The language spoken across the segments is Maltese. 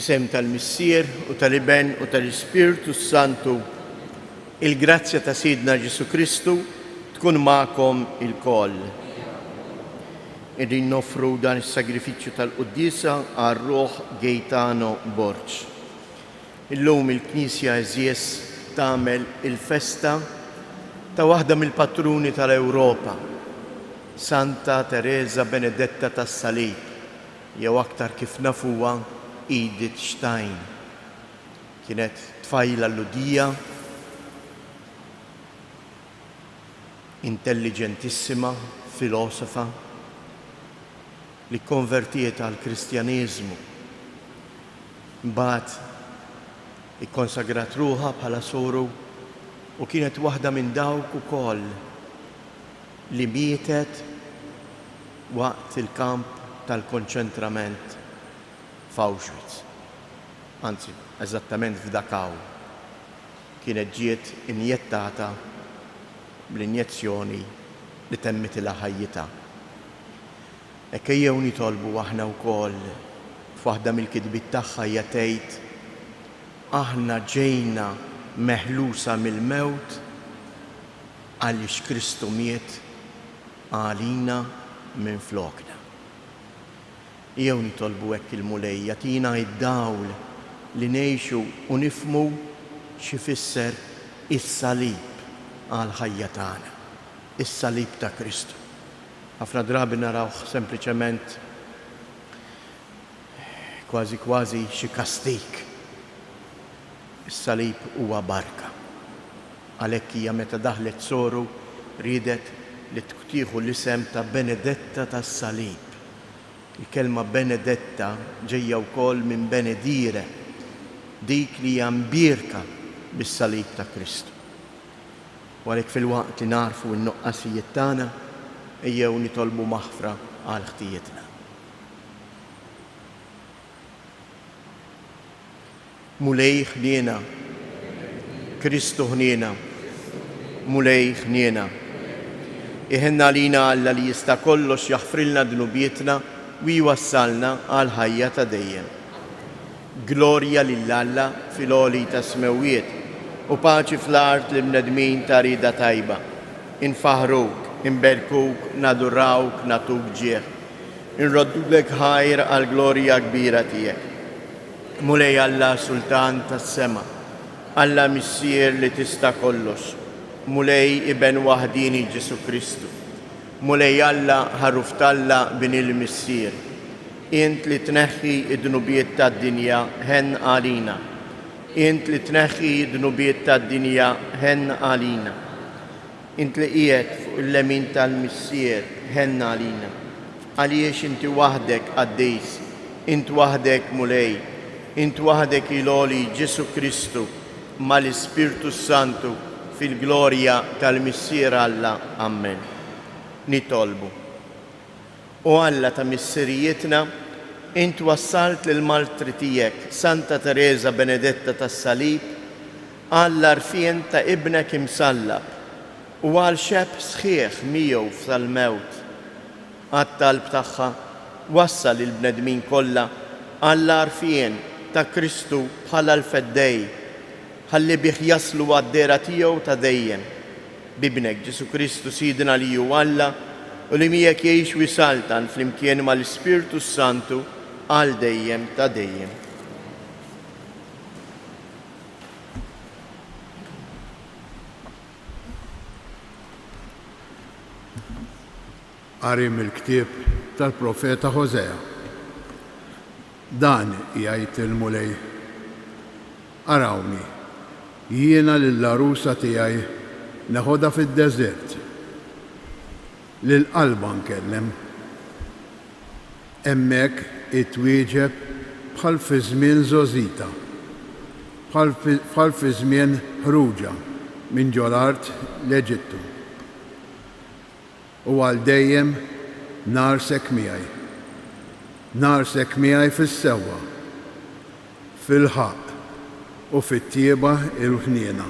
Fl-isem tal-Missier u tal-Iben u tal-Ispirtu s-Santu, il-grazzja ta' Sidna Ġesù Kristu tkun magħkom ilkoll. Qegħdin noffru dan is-sagrifiċċju tal-quddiesa għal ruħ Gaetano Borg. Illum il-Knisja għeżież tagħmel il-festa ta' waħda mill-patruni tal-Ewropa, Santa Tereża Benedetta tas-Salib, jew aktar kif nafuha Edith Stein. Kienet tfajla Lhudija, intelliġentissima, filosofa, li kkonvertiet għall-Kristjaneżmu. Imbagħad ikkonsagrat ruħha bħala soru u kienet waħda minn dawk ukoll li mietet waqt il-kamp tal-konċentrament f'Auschwitz. Anzi, eżattament f'Dachau. Kienet ġiet injettata bl-injezzjoni li temmitilha ħajjitha. Hekk ejjew nitolbu aħna wkoll. F'waħda mill-kitbiet tagħha hija tgħid, Aħna ġejna meħlusa mill-mewt għaliex Kristu miet għalina minflokna. Ejjew nitolbu hekk il-Mulej jagħtina d-dawl li ngħixu u nifhmu x'ifisser is-salib għall-ħajja tagħna, is-salib ta' Kristu. Ħafna drabi narawh sempliċement kważi kważi xi kastig. Is-salib huwa barka. Għalhekk hija meta daħlet soru riedet li tieħu l-isem ta' Benedetta tas-Salib. Il-kelma Benedetta ġejja wkoll minn benedire, dik li hija mbierka bis-salib ta' Kristu. U għalhekk filwaqt li nagħrfu n-nuqqasijiet tagħna, ejjew nitolbu maħfra għal ħtijietna. Mulej ħniena. Kristu ħniena. Mulej ħniena. Iħenn għalina Alla li jista' kollox jaħfrilna dnubietna u jwassalna għall-ħajja ta' dejjem. Glorja lil Alla fil-għoli tas-smewwiet, u paċi fl-art lill-bnedmin ta' rieda tajba. Infaħħruk, inberkuk, nadurawk, nagħtuk ġieħ. Inroddulek ħajr għall-glorja kbira tiegħek. Mulej Alla Sultan tas-sema, Alla Missier li tista' kollox, Mulej Iben waħdieni Ġesù Kristu, Mulej Alla Ħaruf t'Alla Bin il-Missier, Int li tneħħi d-dnubiet tad-dinja, ħenn għalina. Int li tneħħi d-dnubiet tad-dinja, ħenn għalina. Int li qiegħed fuq il-lemin tal-Missier, ħenn għalina. Għaliex inti waħdek qaddis, int waħdek Mulej, int waħdek il-Għoli Ġesù Kristu, mal-Ispirtu s-Santu, fil-glorja tal-Missier Alla. Ammen. Nitolbu. O Alla ta' missirijietna, int wassalt lill-martri tiegħek, Santa Tereża Benedetta tas-Salib, għall-għarfien ta' Ibnek imsallab u għal xebh sħiħ miegħu sal-mewt. Għat-talb tagħha, wassal lill-bnedmin kollha għall-għarfien ta' Kristu bħala l-Feddej, ħalli bih jaslu għad-dehra tiegħu ta' dejjem. B'Ibnek Ġesù Kristu Sidna li hu Alla u li miegħek jgħix u jsaltan flimkien mal-Ispirtu s-Santu għal dejjem ta' dejjem. Qari mill-ktieb tal-profeta Hosea. Dan jgħid il-Mulej, Arawni, jiena lill-għarusa tiegħi neħodha fid-deżert, lil qalbha nkellem. Hemmhekk hi twieġeb bħal fi żmien żgħożitha, bħal fi żmien ħruġha minn ġol-art l-Eġittu. U għal dejjem ngħarsek miegħi. Ngħarsek miegħi fis-sewwa, fil-ħaqq u fit-tjieba l-ħniena.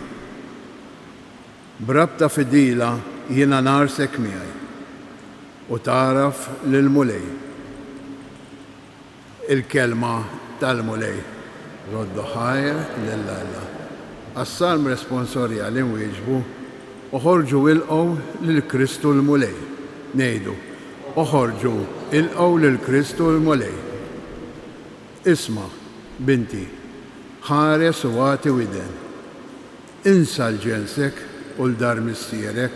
B'rabta fidila jiena ngħarsek miegħi, u tagħraf lill-Mulej. Il-Kelma tal-Mulej. Roddu ħajr lil Alla. Għas-Salm responsorjali nwieġbu, Oħorġu ilqgħu lil Kristu l-Mulej. Ngħidu, Oħorġu ilqgħu lil Kristu l-Mulej. Isma', binti, ħares u agħti widen. Insa 'l ġensek u 'l dar missierek.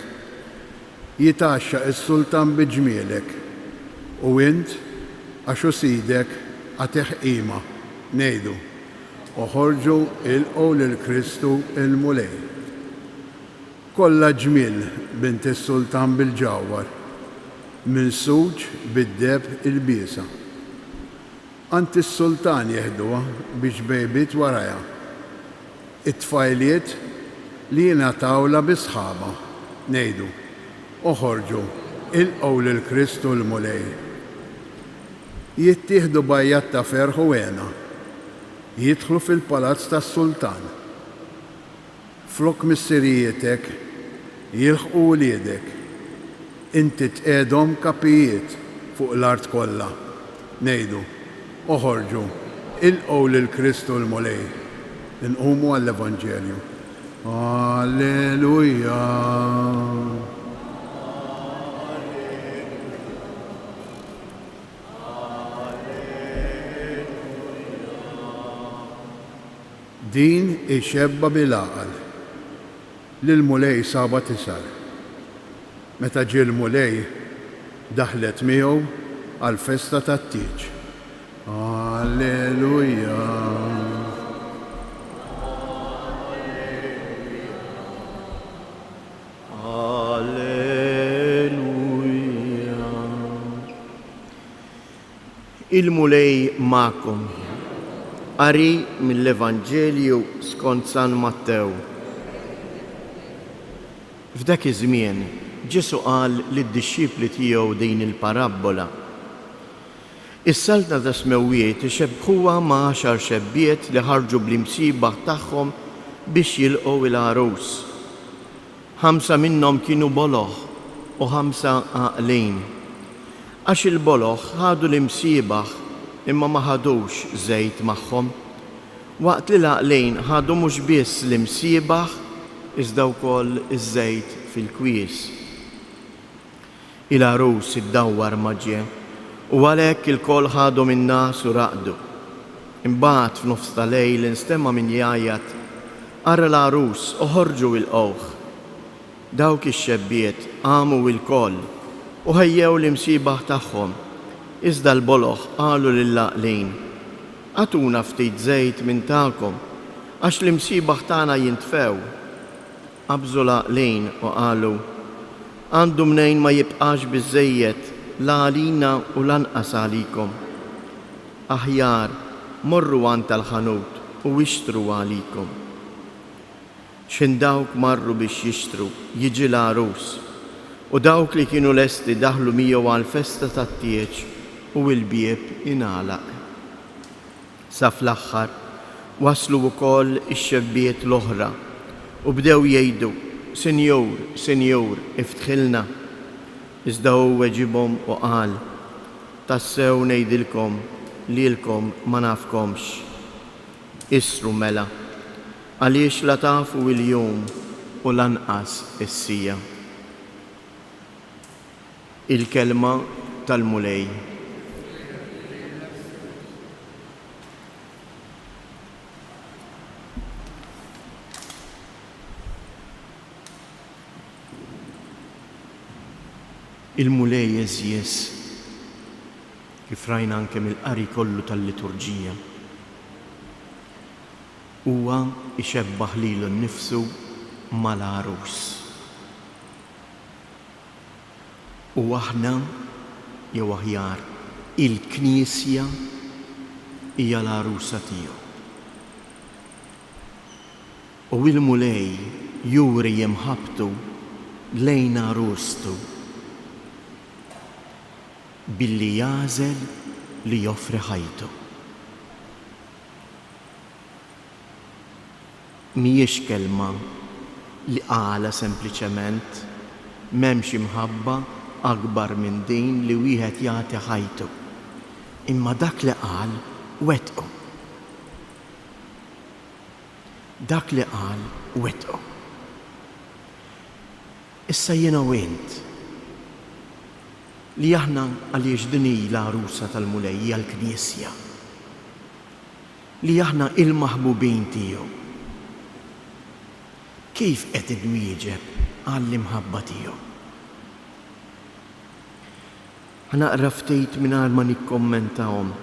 Jitgħaxxaq is-sultan bi ġmielek, u int, għax hu sidek, agħtih qima. Ngħidu, Oħorġu ilqgħu lil Kristu l-Mulej. Kollha ġmiel bint is-sultan bil-ġawhar, minsuġ bid-deheb ilbiesha. Għand is-sultan jeħduha bi ġbejbiet warajha, it-tfajliet li jingħatawlha bi sħabha. Ngħidu, Oħorġu, ilqgħu lil Kristu l-Mulej. Jittieħdu b'għajjat ta' ferħ u hena, jidħlu fil-palazz tas-sultan. Flok missirijietek jilħqu wliedek, inti tqiegħdhom kapijiet fuq l-art kollha. Ngħidu, Oħorġu, ilqgħu lil Kristu l-Mulej. Inqumu għall-Evanġelju. Alleluja. Din hi xebba bil-għaqal li l-Mulej sabha tisgħar. Meta ġie l-Mulej, daħlet miegħu għall-festa tat-tieġ. Alleluja. Alleluja. Il-Mulej magħkom. Qari mill-Evanġelju skont San Mattew. F'dak iż-żmien, Ġesù qal lid-dixxipli tiegħu din il-parabbola, Is-Saltna tas-Smewwiet ixebbħuha ma' għaxar xebbiet li ħarġu bl-imsiebaħ tagħhom biex jilqgħu il-għarus. Ħamsa minnhom kienu boloh u ħamsa għaqlin. Għax il-boloh ħadu l-imsiebaħ imma ma ħadux żejt magħhom, waqt li l-għaqlin ħadu mhux biss l-imsiebaħ iżda wkoll iż-żejt fil-kwies. Il-għarus iddawwar ma ġie, u għalhekk ilkoll ħadhom in-ngħas u raqdu. Imbagħad f'nofs ta' lejl instema' min jgħajjat, Ara l-għarus, oħorġu ilqgħuh! Dawk ix-xebbiet qamu ilkoll u ħejjew l-imsiebaħ tagħhom. Iżda l-boloh qalu lill-għaqlin, Agħtuna ftit żejt minn tagħkom, għax l-imsiebaħ tagħna jintfew. Qabżu l-għaqlin u qalu, Għandu mnejn ma jibqax biżżejjed la għalina u lanqas għalikom. Aħjar morru għand tal-ħanut u ixtru għalikom. X'ħin dawk marru biex jixtru, jiġi l-għarus, u dawk li kienu lesti daħlu miegħu għall-festa tat-tieġ u l-bieb ingħalaq. Sa fl-aħħar, waslu wkoll ix-xebbiet l-oħra u bdew jgħidu, 'Sinjur, Sinjur, iftħilna! Iżda hu weġibhom u qal, 'Tassew ngħidilkom, lilkom ma nafkomx. Isru mela, għaliex la tafu l-jum u lanqas is-siegħa. Il-Kelma tal-Mulej. Il-Mulej għeżież, kif rajna anke mill-qari kollu tal-liturġija, huwa jxebbah lilu nnifsu mal-għarus. U aħna, jew aħjar, il-Knisja hija l-għarusa tiegħu. U il-Mulej juri imħabbtu lejn għarustu billi jagħżel li joffri ħajtu. Mhijiex kelma li qalha sempliċement, m'hemmx imħabba akbar minn din li wieħed jagħti ħajtu. Imma dak li qal wettqu. Dak li qal wettqu. Issa jiena u int, li aħna għaliex din hi l-għarusa tal-Mulej hija l-Knisja, li aħna il-maħbubin tiegħu. Kif qed inwieġeb għall-imħabba tiegħu? Ħa naqra ftit mingħajr ma nikkommentahom,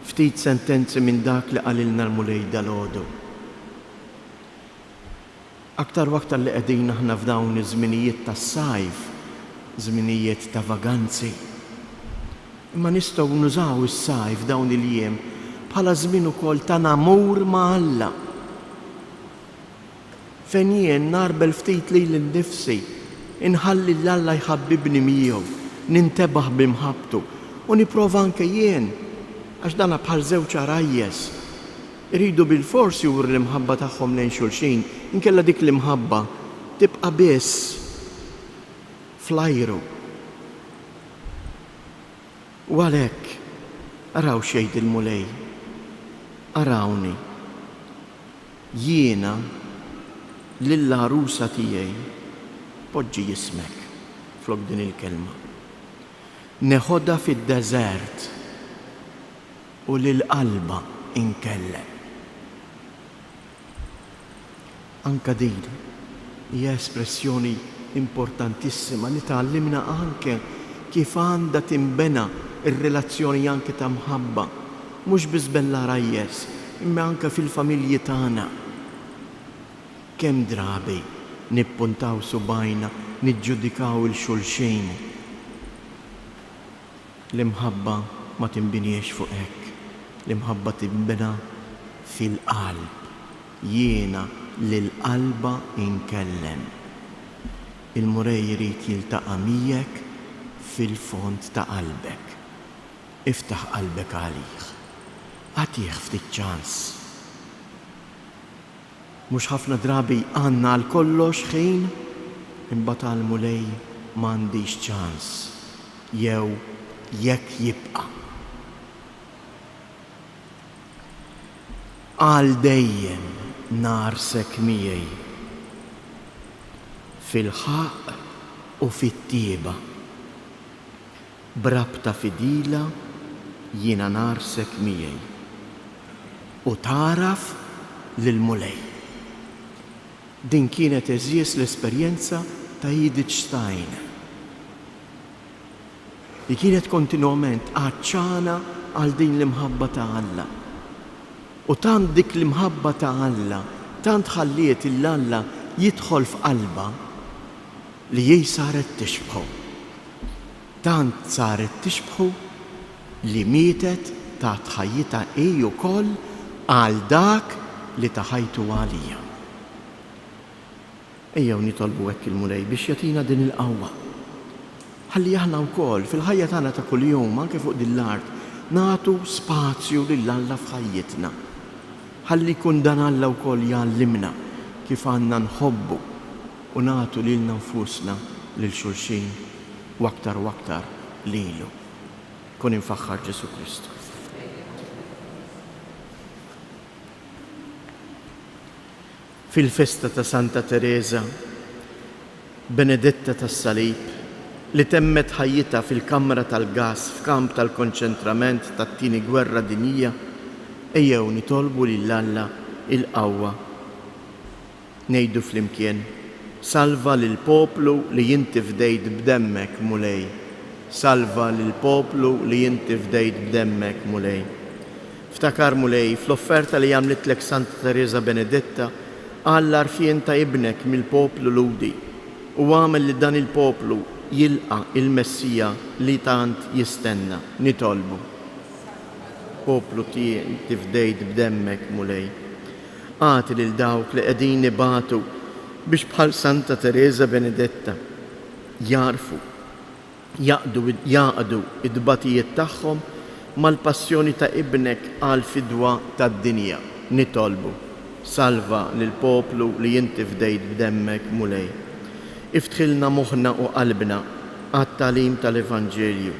ftit sentenzi minn dak li qalilna l-Mulej dalgħodu. Aktar u aktar li qegħdin aħna f'dawn iż-żminijiet tas-sajf, żminijiet ta' vaganzi. Imma nistgħu nużaw is-sajf dawn il-jiem bħala żmien ukoll ta' namur ma' Alla. Fejn jien ngħarbel ftit lili nnifsi, inħalli 'l Alla jħabbibni miegħu, nintebaħ bi mħabbtu u nipprova anke jien, għax dana bħal żewġ għarajjes, iridu bilfors juru l-imħabba tagħhom lejn xulxin, inkella dik l-imħabba tibqa' biss fl-ajru. U għalhekk, araw x'jgħid il-Mulej, Arawni. Jiena lill-għarusa tiegħi, poġġi ismek flok din il-kelma, neħodha fid-deżert u lil qalbha inkellem. Anke din hija espressjoni importantissima li tgħallimna anke kif għandha tinbena r-relazzjoni anke ta' mħabba, mhux biss bejn l-għarajjes, imma anke fil-familji tagħna. Kemm drabi nippuntaw subgħajna, niġġudikaw 'il xulxin. L-imħabba ma tinbiniex fuq hekk. L-imħabba tinbena fil-qalb. Jiena lil qalbha inkellem. Il-Mulej irid jiltaqa' miegħek fil-fond ta' qalbek. Iftaħ qalbek għalih. Agħtih ftit ċans. Mhux ħafna drabi għandna għal kollox ħin, imbagħad għall-Mulej m'għandix ċans, jew jekk jibqa'. Għal dejjem ngħarsek miegħi. Fil-ħaqq u fit-tjieba. B'rabta fidila jiena ngħarsek miegħi. U tagħraf lill-Mulej. Din kienet għeżież l-esperjenza ta' Edith Stein. Li kienet kontinwament għatxana għal din l-imħabba ta' Alla. U tant dik l-imħabba ta' Alla tant ħalliet 'il Alla jidħol f'qalbha li hi saret tixbħu. Tant saret tixbħu li mietet tat ħajjitha hi wkoll għal dak li ta ħajtu għalija. Ejjew nitolbu hekk il-Mulej biex jagħtina din il-qawwa. Ħalli aħna wkoll fil-ħajja tagħna ta' kuljum, anke fuq din l-art, nagħtu spazju lil Alla f'ħajjitna. Ħalli jkun dan Alla wkoll jgħallimna kif għandna nħobbu u nagħtu lilna nfusna lil xulxin u aktar u aktar lilu. Kun imfaħħar Ġesù Kristu. Fil-festa ta' Santa Tereża, Benedetta tas-Salib, li temmet ħajjitha fil-kamra tal-gass f'kamp tal-konċentrament tat-Tieni Gwerra Dinjija, ejjew nitolbu lil Alla l-qawwa. Ngħidu flimkien, Salva lill-poplu li inti fdejt b'demmek, Mulej. Salva lill-poplu li inti fdejt b'demmek, Mulej. Ftakar, Mulej, fl-offerta li għamlitlek Santa Tereża Benedetta għall-għarfien ta' Ibnek mill-poplu Lhudi, u agħmel li dan il-poplu jilqa' il-Messija li tant jistenna. Nitolbu. Poplu tiegħi inti fdejt b'demmek, Mulej. Agħti lil dawk li qegħdin ibatu biex bħal Santa Tereża Benedetta jagħrfu jaqdu jgħaqqdu t-tbatijiet tagħhom mal-passjoni ta' Ibnek għall-fidwa tad-dinja. Nitolbu, salva lill-poplu li inti fdejt b'demmek, Mulej. Iftħilna moħħna u qalbna għat-tagħlim tal-Evanġelju,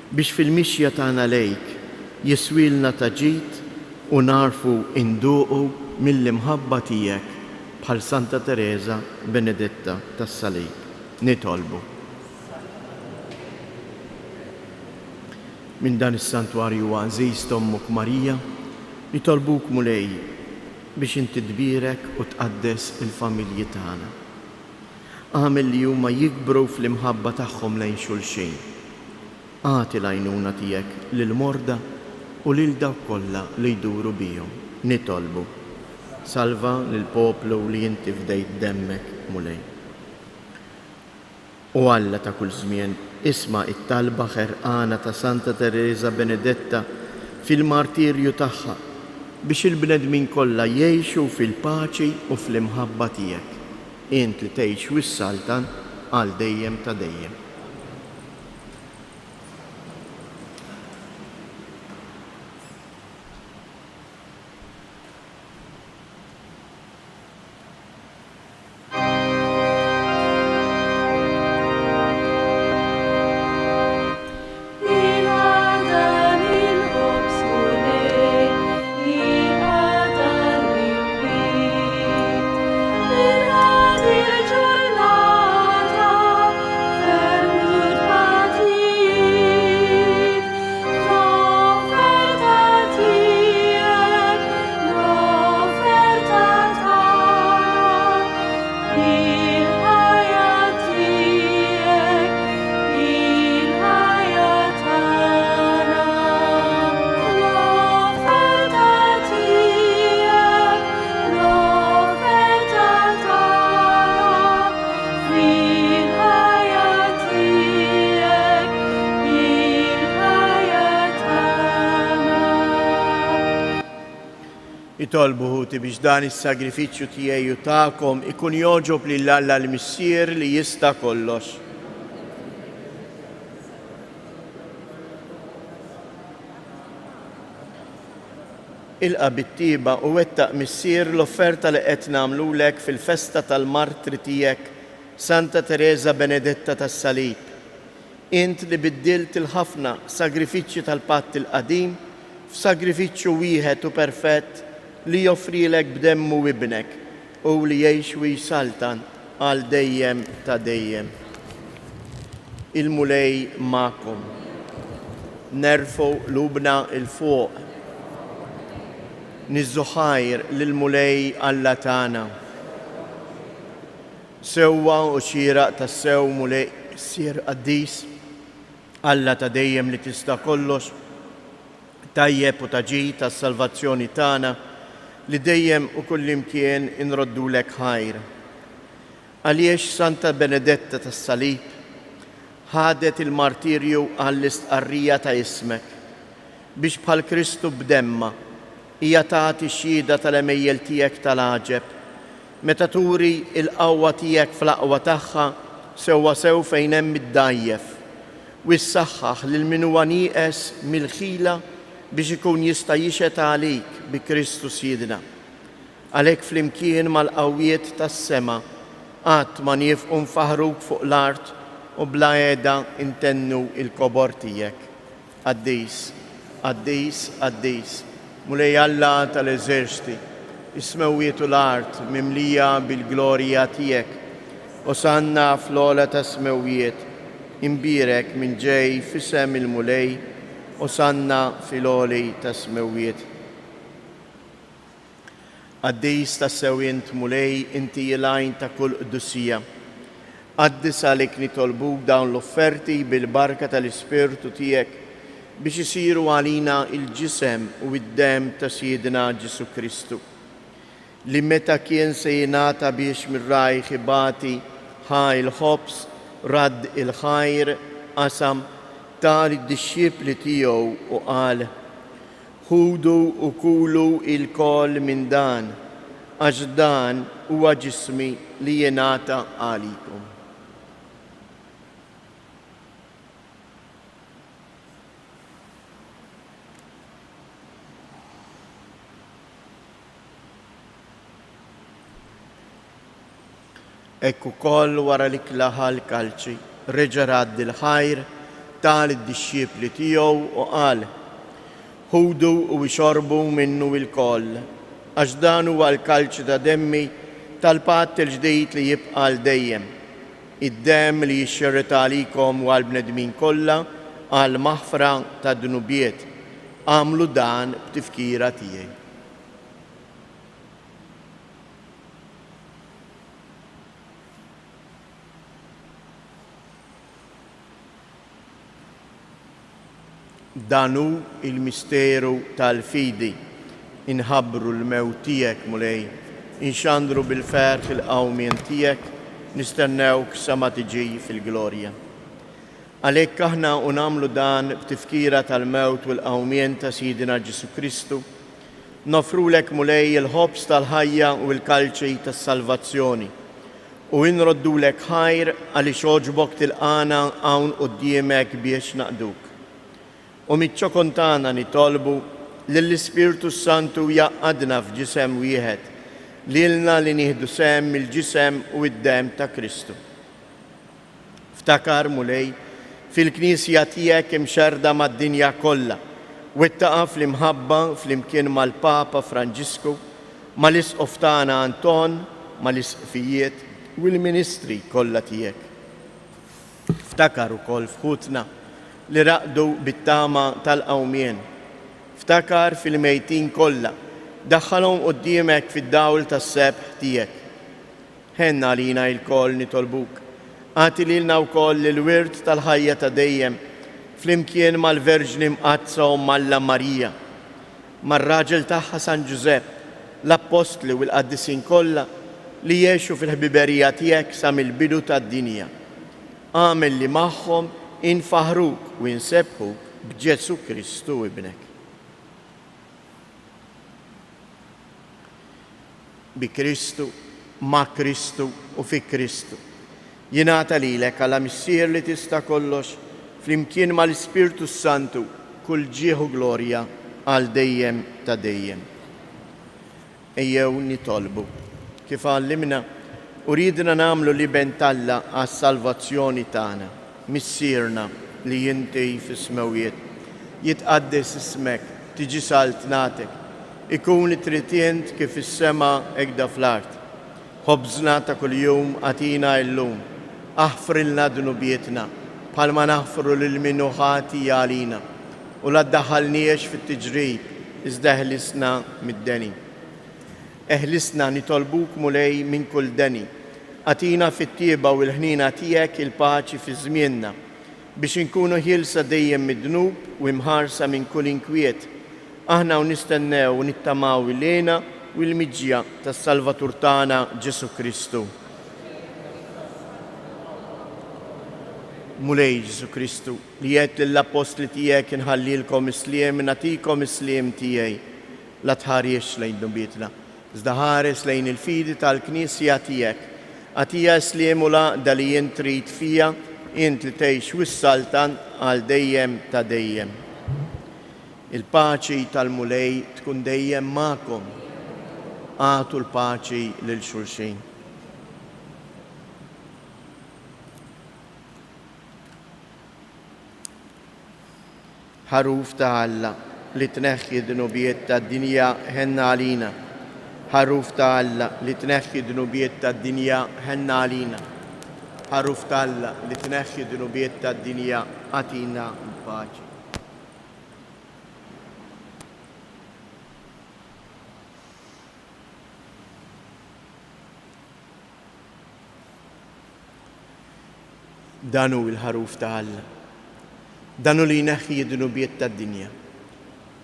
biex fil-mixja tagħna lejk jiswielna ta' ġid u nagħrfu nduqu. mill-imħabba tiegħek bħal Santa Tereża Benedetta tas-Salib. Nitolbu. Minn dan is-santwarju għażiż t'Ommok Marija, nitolbuk Mulej biex inti tbierek u tqaddes il-familji tagħna. Agħmel li huma jikbru fl-imħabba tagħhom lejn xulxin. Agħti l-għajnuna tiegħek lill-morda u lil dawk kollha li jduru bihom. Nitolbu. Salva lill-poplu li inti fdejt b'demmek, Mulej. O Alla ta' kull żmien, isma' t-talba ħerqana ta' Santa Tereża Benedetta fil-martirju tagħha biex il-bnedmin kollha jgħixu fil-paċi u fl-imħabba tiegħek, int li tgħix u ssaltan għal dejjem ta' dejjem. Itolbu ħuti biex dan is-sagrifiċċju tiegħi u tagħkom ikun jogħġob lil Alla l-Missier li jista' kollox. Ilqa' bit-tjieba u wettaq Missier l-offerta li qed nagħmlulek fil-festa tal-martri tiegħek Santa Tereża Benedetta tas-Salib. Int li biddilt il-ħafna sagrifiċċji tal-Patt il-Qadim f'sagrifiċċju wieħed u perfett li joffrilek b'demmu Ibnek, hu li jgħix u jsaltan għal dejjem ta' dejjem. Il-Mulej magħkom. Nerfgħu qlubna 'l fuq. Niżżu ħajr lill-Mulej Alla tagħna. Sewwa u xieraq tassew, Mulej Missier qaddis, Alla ta' dejjem li tista' kollox, tajjeb u ta' ġid għas-salvazzjoni tagħna, li dejjem u kullimkien inroddulek ħajr. Għaliex Santa Benedetta tas-Salib ħadet il-martirju għall-istqarrija ta' ismek, biex bħal Kristu b'demmha hija tagħti xhieda tal-għemejjel tiegħek tal-għaġeb, meta turi l-qawwa tiegħek fl-aqwa tagħha sewwasew fejn hemm id-dgħajjef, u ssaħħaħ lil min huwa nieqes mill-ħila biex ikun jista' jixhed għalik bi Kristu Sidna. Għalhekk flimkien mal-qawwiet tas-sema qatt ma niefqu nfaħħruk fuq l-art u bla heda ntennu l-kobor tiegħek. Qaddis, qaddis, qaddis, Mulej Alla tal-eżerċti, is-smewwiet u l-art mimlija bil-glorja tiegħek. Osanna fl-ogħla tas-smewwiet, imbierek min ġej f'isem il-Mulej, Osanna fil-għoli tas-smewwiet. Qaddis tassew int, Mulej, inti l-għajn ta' kull qdusija. Qaddis għalik nitolbuk dawn l-offerti bil-barka tal-Ispirtu tiegħek biex isiru għalina l-ġisem u d-demm ta' Sidna Ġesù Kristu, li meta kien se jingħata biex mir-rajh ibati, ħa l-ħobż, radd il-ħajr, qasam, ta lid-dixxipli tiegħu u qal, Ħudu u kulu ilkoll minn dan, għax dan huwa ġismi li jingħata għalikom. Hekk ukoll wara l-ikla ħa l-kalċi, reġa' radd il-ħajr, ta lid-dixxipli tiegħu u qal, Ħudu u ixorbu minnu ilkoll. għax dan huwa l-kalċi ta' demmi tal-patt il-ġdid li jibqa' għal dejjem, id-demm li jixxerred għalikom u għall-bnedmin kollha għall-maħfra tad-dnubiet. Agħmlu dan b'tifkira tiegħi. Dan hu l-misteru tal-fidi. Inħabbru l-mewt tiegħek, Mulej, inxandru bil-ferħ il-qawmien tiegħek, nistennewk sa ma tiġi fil-glorja. Għalhekk aħna u nagħmlu dan b'tifkira tal-mewt u l-qawmien ta' Sidna Ġesù Kristu, noffrulek, Mulej, il-ħobż tal-ħajja u l-kalċi tas-salvazzjoni, u inroddulek ħajr għaliex għoġbok tilqagħna hawn quddiemek biex naqduk. U miċ-ċokon tagħna nitolbu lill-Ispirtu s-Santu jgħaqqadna f'ġisem wieħed, lilna li nieħdu sehem mill-ġisem u d-demm ta' Kristu. Ftakar, Mulej, fil-Knisja tiegħek imxerrda mad-dinja kollha, wettaqha fl-imħabba flimkien mal-Papa Franġisku, mal-Isqof tagħna Anton, mal-Isqfijiet u l-ministri kollha tiegħek. Ftakar ukoll f'ħutna li raqdu bit-tama tal-qawmien. Ftakar fil-mejtin kollha, daħħalhom quddiemek fid-dawl tas-sebħ tiegħek. Ħenn għalina ilkoll nitolbuk. Agħti lilna wkoll il-wirt tal-ħajja ta' dejjem, flimkien mal-Verġni Mqaddsa Omm Alla Marija, mar-raġel tagħha San Ġużepp, l-Appostli u l-qaddisin kollha li għexu fil-ħbiberija tiegħek sa mill-bidu tad-dinja. Agħmel li magħhom infaħħruk u insebbħuk b'Ġesù Kristu Ibnek. Bi Kristu, ma' Kristu u fi Kristu. Jingħata lilek, Alla Missier li tista' kollox, flimkien mal-Ispirtu s-Santu, kull ġieħ u glorja għal dejjem ta' dejjem. Ejjew nitolbu. Kif għallimna u riedna nagħmlu l-Iben t'Alla għas-salvazzjoni tagħna. Missierna li inti fis-smewwiet, jitqaddes ismek, tiġi saltnatek, ikun li trid int kif fis-sema hekda fl-art. Ħobżna ta' kuljum agħtina illum. Aħfrilna dnubietna, bħalma naħfru lil min hu ħati għalina. U la ddaħħalniex fit-tiġrib, iżda eħlisna mid-deni. Eħlisna, nitolbuk, Mulej, minn kull deni. Agħtina fit-tjieba u l-ħniena tiegħek il-paċi fi żmienna, biex inkunu ħielsa dejjem mid-dnub u imħarsa minn kull inkwiet, aħna u nistennew u nittamaw il-hena u l-miġja tas-Salvatur tagħna Ġesù Kristu. Mulej Ġesù Kristu, li għedt lill-appostli tiegħek inħallilkom is-sliem, nagħtikom is-sliem tiegħi, la tħarisx lejn dnubietna, iżda ħares lejn il-fidi tal-Knisja tiegħek. Agħtiha s-sliem u l-għaqda li int trid fiha, int li tgħix u ssaltan għal dejjem ta' dejjem. Il-paċi tal-Mulej tkun dejjem magħkom. Agħtu l-paċi lil xulxin. Ħaruf ta' Alla, li tneħħi d-dnubiet tad-dinja, ħenn għalina. Ħaruf ta' Alla, li tneħħi d-dnubiet tad-dinja, ħenn għalina. Ħaruf ta' Alla, li tneħħi d-dnubiet tad-dinja, agħtina l-paċi. Dan hu l-Ħaruf ta' Alla. Dan hu li jneħħi d-dnubiet tad-dinja.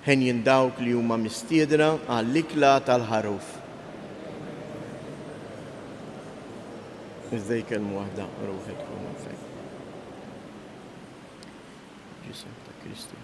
Henjin dawk li huma mistiedna għall-ikla tal-Ħaruf. Iżda jkellmu waħda ruħi tkun fejn. Ġisem ta' Kristu.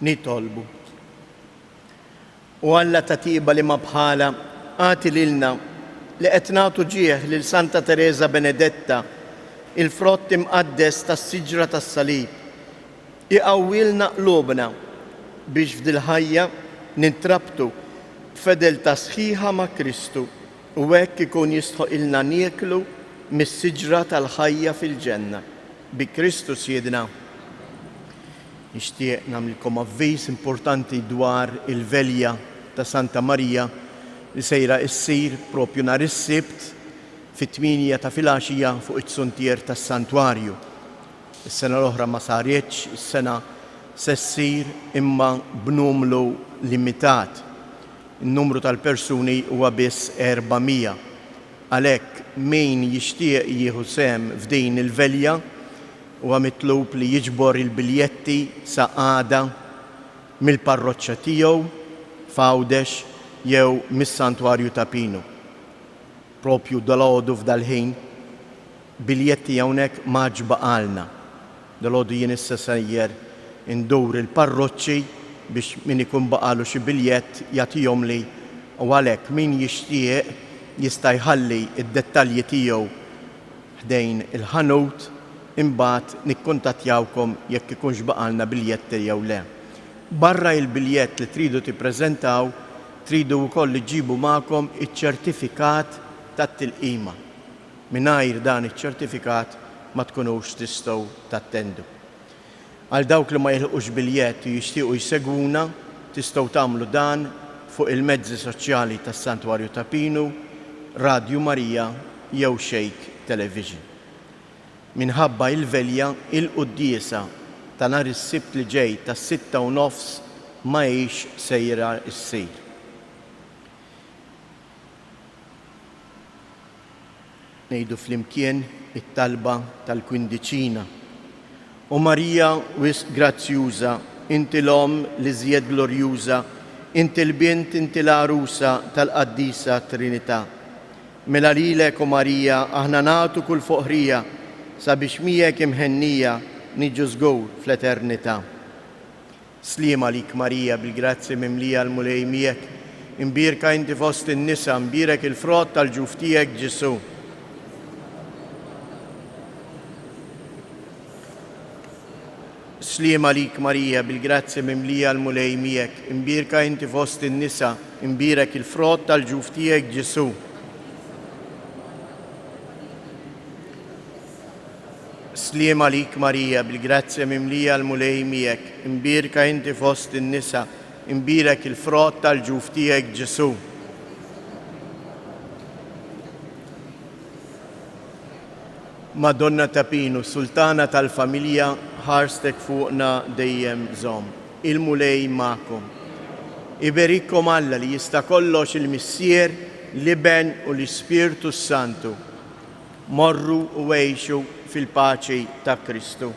Nitolbu. O Alla ta' tieba li ma bħalha, agħti lilna, li qed nagħtu ġieħ lil Santa Tereża Benedetta, il-frott imqaddes tas-siġra tas-salib, iqawwilna qlubna biex f'dil-ħajja nintrabtu b'fedeltà sħiħa ma' Kristu u hekk ikun jistħoqilna nieklu mis-siġra tal-ħajja fil-ġenna. Bi Kristu Sidna. Nixtieq nagħmlilkom avviż importanti dwar il-Velja ta' Santa Marija li sejra issir propju nhar is-Sibt fit-tmienja ta' filgħaxija fuq it-suntier tas-Santwarju. Is-sena l-oħra ma saritx, is-sena se ssir imma b'numlu limitat. In-numru tal-persuni huwa biss 400. Għalhekk min jixtieq jieħu sehem f'din il-velja huwa mitlub li jiġbor il-biljetti sa għada mill-parroċċa tiegħu f'Għawdex jew mis-Santwarju ta' Pinu. Propju dalgħodu f'dal-ħin, biljetti hawnhekk m'għadx baqgħalna. Dalgħodu jien issa sejjer indur il-parroċċi biex min ikun baqagħlu xi biljett jagħtihomli u għalhekk min jixtieq jista' jħalli d-dettalji tiegħu ħdejn il-ħanut imbagħad nikkuntattjawkom jekk ikunx baqgħalna biljetti jew le. Barra il-biljett li tridu tippreżentaw, tridu wkoll iġġibu magħkom iċ-ċertifikat tat-tilqima. Mingħajr dan iċ-ċertifikat ma tkunux tistgħu tattendu. Għal dawk li ma jilħqux biljett u jixtiequ jsegwuna, tistgħu tagħmlu dan fuq il-mezzi soċjali tas-Santwarju ta' Pinu, Radju Marija jew Shake Television. Minħabba il-velja, il-quddiesa ta' nhar is-Sibt li ġej tas-6:30 ma hix sejra ssir. Ngħidu flimkien it-talba tal-Kwindiċina. O Marija wisq grazzjuża, inti l-Omm l-iżjed glorjuża, inti l-Bint, inti l-Għarusa tal-Qaddisa Trinità. Mela lilek, o Marija, aħna nagħtu kull foħrija sabiex miegħek imhennija niġu żgur fl-eternità. Sliem għalik Marija, bil-grazzja mimlija l-Mulej miegħek. Imbierka inti fost in-nisa, mbierek il-frott tal-ġuf tiegħek Ġesù. Sliem għalik Marija, bil-grazzja mimlija l-Mulej miegħek. Imbierka inti fost in-nisa, imbierek il-frott tal-ġuf tiegħek Ġesù. Sliem għalik Marija, bil-grazzja mimlija l-Mulej miegħek, imbierka inti fost in-nisa, imbierek il-frott tal-ġuf tiegħek Ġesù. Madonna ta' Pinu, Sultana tal-familja, ħarstek fuqna dejjem żomm. Il-Mulej magħkom. Iberikkom Alla li jista' kollox il-Missier, l-Iben u l-Ispirtu s-Santu. Morru u għixu fil-paċi ta' Kristu.